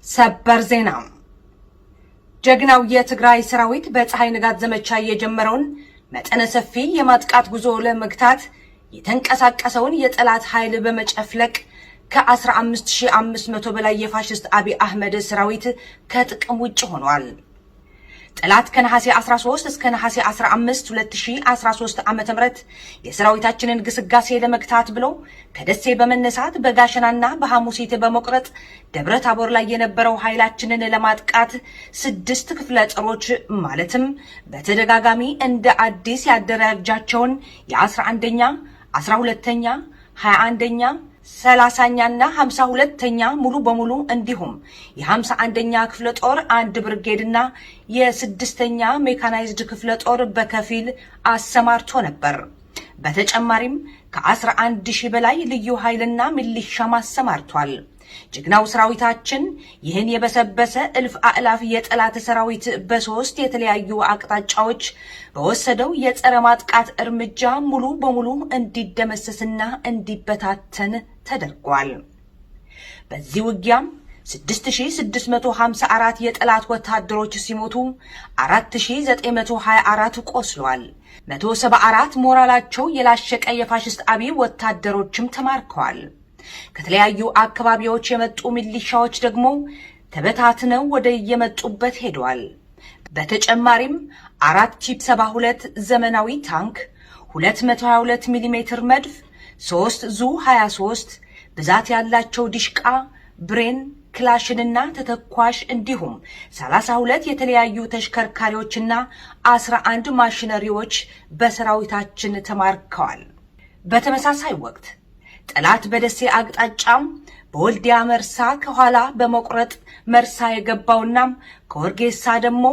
ሰበር ዜና! ጀግናው የትግራይ ሰራዊት በፀሐይ ንጋት ዘመቻ የጀመረውን መጠነ ሰፊ የማጥቃት ጉዞ ለመግታት የተንቀሳቀሰውን የጠላት ኃይል በመጨፍለቅ ከ15,500 በላይ የፋሽስት አብይ አህመድ ሰራዊት ከጥቅም ውጭ ሆኗል። ጠላት ከነሐሴ 13 እስከ ነሐሴ 15 2013 ዓ.ም የሰራዊታችንን ግስጋሴ ለመግታት ብሎ ከደሴ በመነሳት በጋሸናና በሐሙሲት በመቁረጥ ደብረ ታቦር ላይ የነበረው ኃይላችንን ለማጥቃት ስድስት ክፍለ ጦሮች፣ ማለትም በተደጋጋሚ እንደ አዲስ ያደራጃቸውን የ11ኛ፣ 12ኛ፣ 21ኛ፣ 30ኛና 52ኛ ሙሉ በሙሉ፣ እንዲሁም የ51ኛ ክፍለ ጦር አንድ ብርጌድና የስድስተኛ ሜካናይዝድ ክፍለ ጦር በከፊል አሰማርቶ ነበር። በተጨማሪም ከ11,000 በላይ ልዩ ኃይልና ሚሊሻም አሰማርቷል። ጀግናው ሰራዊታችን ይህን የበሰበሰ እልፍ አእላፍ የጠላት ሰራዊት በሶስት የተለያዩ አቅጣጫዎች በወሰደው የጸረ ማጥቃት እርምጃ ሙሉ በሙሉ እንዲደመሰስና እንዲበታተን ተደርጓል። በዚህ ውጊያም 6654 የጠላት ወታደሮች ሲሞቱ 4924 ቆስለዋል። 174 ሞራላቸው የላሸቀ የፋሽስት አብይ ወታደሮችም ተማርከዋል። ከተለያዩ አካባቢዎች የመጡ ሚሊሻዎች ደግሞ ተበታትነው ወደ የመጡበት ሄደዋል። በተጨማሪም 4 ቺፕ 72 ዘመናዊ ታንክ፣ 222 ሚሜ መድፍ፣ 3 ዙ 23፣ ብዛት ያላቸው ዲሽቃ፣ ብሬን፣ ክላሽንና ተተኳሽ፣ እንዲሁም 32 የተለያዩ ተሽከርካሪዎችና 11 ማሽነሪዎች በሰራዊታችን ተማርከዋል። በተመሳሳይ ወቅት ጠላት በደሴ አቅጣጫም በወልዲያ መርሳ ከኋላ በመቁረጥ መርሳ የገባውና ከወርጌሳ ደግሞ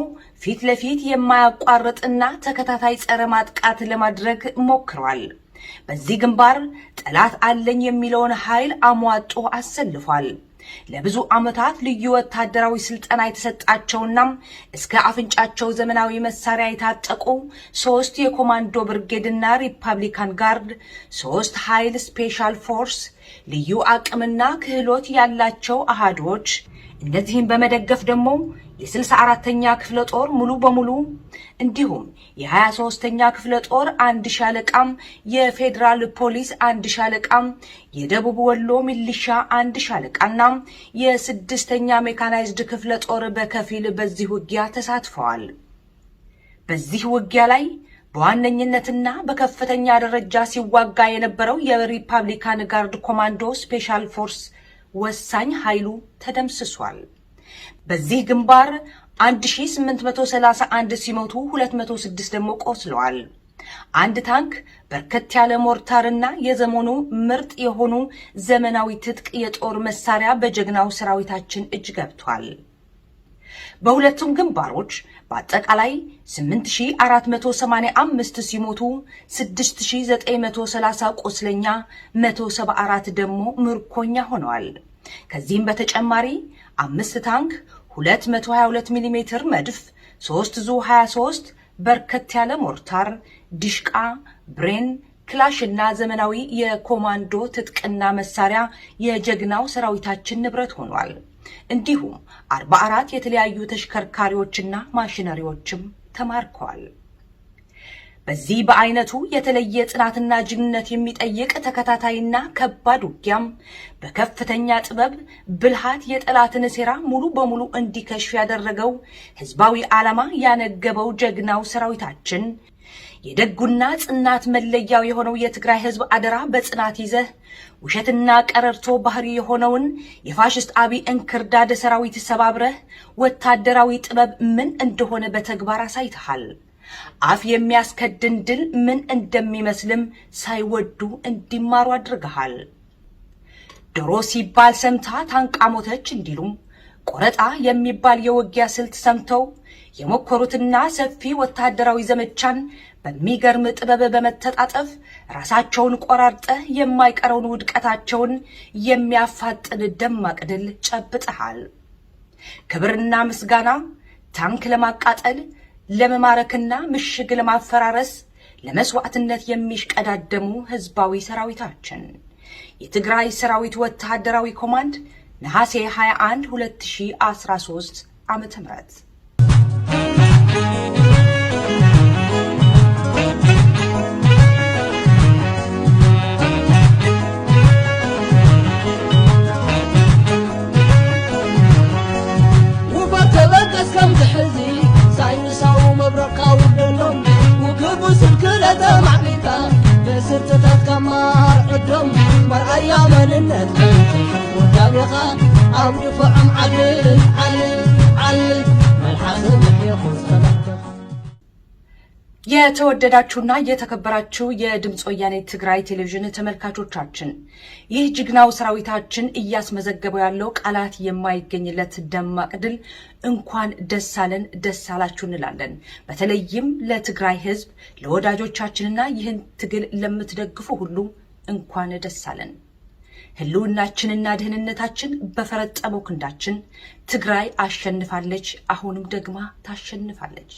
ፊት ለፊት የማያቋርጥና ተከታታይ ጸረ ማጥቃት ለማድረግ ሞክሯል። በዚህ ግንባር ጠላት አለኝ የሚለውን ኃይል አሟጦ አሰልፏል። ለብዙ ዓመታት ልዩ ወታደራዊ ስልጠና የተሰጣቸውና እስከ አፍንጫቸው ዘመናዊ መሳሪያ የታጠቁ ሶስት የኮማንዶ ብርጌድና ሪፐብሊካን ጋርድ፣ ሶስት ኃይል special force፣ ልዩ አቅምና ክህሎት ያላቸው አሃዶች፣ እነዚህን በመደገፍ ደግሞ የ64ኛ ክፍለ ጦር ሙሉ በሙሉ፣ እንዲሁም የ23ኛ ክፍለ ጦር አንድ ሻለቃም፣ የፌዴራል ፖሊስ አንድ ሻለቃም፣ የደቡብ ወሎ ሚሊሻ አንድ ሻለቃና የስድስተኛ ሜካናይዝድ ክፍለ ጦር በከፊል በዚህ ውጊያ ተሳትፈዋል። በዚህ ውጊያ ላይ በዋነኝነትና በከፍተኛ ደረጃ ሲዋጋ የነበረው የሪፐብሊካን ጋርድ ኮማንዶ special force ወሳኝ ኃይሉ ተደምስሷል። በዚህ ግንባር 1831 ሲሞቱ 206 ደግሞ ቆስለዋል። አንድ ታንክ፣ በርከት ያለ ሞርታርና የዘመኑ ምርጥ የሆኑ ዘመናዊ ትጥቅ የጦር መሳሪያ በጀግናው ሰራዊታችን እጅ ገብቷል። በሁለቱም ግንባሮች በአጠቃላይ 8485 ሲሞቱ 6930 ቁስለኛ፣ 174 ደግሞ ምርኮኛ ሆነዋል። ከዚህም በተጨማሪ አምስት ታንክ፣ 222 ሚሜ መድፍ፣ 3 ዙ 23፣ በርከት ያለ ሞርታር፣ ዲሽቃ፣ ብሬን፣ ክላሽ እና ዘመናዊ የኮማንዶ ትጥቅና መሳሪያ የጀግናው ሰራዊታችን ንብረት ሆኗል። እንዲሁም 44 የተለያዩ ተሽከርካሪዎችና ማሽነሪዎችም ተማርከዋል። በዚህ በአይነቱ የተለየ ጽናትና ጀግንነት የሚጠይቅ ተከታታይና ከባድ ውጊያም በከፍተኛ ጥበብ ብልሃት የጠላትን ሴራ ሙሉ በሙሉ እንዲከሽፍ ያደረገው፣ ህዝባዊ ዓላማ ያነገበው ጀግናው ሰራዊታችን፣ የደጉና ጽናት መለያው የሆነው የትግራይ ህዝብ አደራ በጽናት ይዘህ ውሸትና ቀረርቶ ባህሪ የሆነውን የፋሽስት አብይ እንክርዳድ ሰራዊት ሰባብረህ ወታደራዊ ጥበብ ምን እንደሆነ በተግባር አሳይተሃል። አፍ የሚያስከድን ድል ምን እንደሚመስልም ሳይወዱ እንዲማሩ አድርገሃል። ዶሮ ሲባል ሰምታ ታንቃ ሞተች እንዲሉም፣ ቆረጣ የሚባል የውጊያ ስልት ሰምተው የሞከሩትና ሰፊ ወታደራዊ ዘመቻን በሚገርም ጥበብ በመተጣጠፍ ራሳቸውን ቆራርጠህ የማይቀረውን ውድቀታቸውን የሚያፋጥን ደማቅ ድል ጨብጠሃል። ክብርና ምስጋና ታንክ ለማቃጠል፣ ለመማረክና ምሽግ ለማፈራረስ ለመስዋዕትነት የሚሽቀዳደሙ ህዝባዊ ሰራዊታችን፣ የትግራይ ሰራዊት ወታደራዊ ኮማንድ ነሐሴ 21 2013 ዓ.ም። ተበገስ ከም ዝሕዚ ሳይንሳዊ መብረቕካ ውደሎም ውክቡ ስልክለተ ማዕቢልካ ብስርትታትካ ማርዕዶም መርኣያ መንነት ወዳቤኻ ኣብ ድፍዖም ዓልል ዓልል ዓልል መልሓስ ምሒኹ ዝኸለትኻ። የተወደዳችሁና የተከበራችሁ የድምፅ ወያኔ ትግራይ ቴሌቪዥን ተመልካቾቻችን፣ ይህ ጀግናው ሰራዊታችን እያስመዘገበው ያለው ቃላት የማይገኝለት ደማቅ ድል እንኳን ደስ አለን ደስ አላችሁ እንላለን። በተለይም ለትግራይ ሕዝብ፣ ለወዳጆቻችንና ይህን ትግል ለምትደግፉ ሁሉ እንኳን ደስ አለን። ህልውናችንና ደህንነታችን በፈረጠመው ክንዳችን ትግራይ አሸንፋለች፣ አሁንም ደግማ ታሸንፋለች።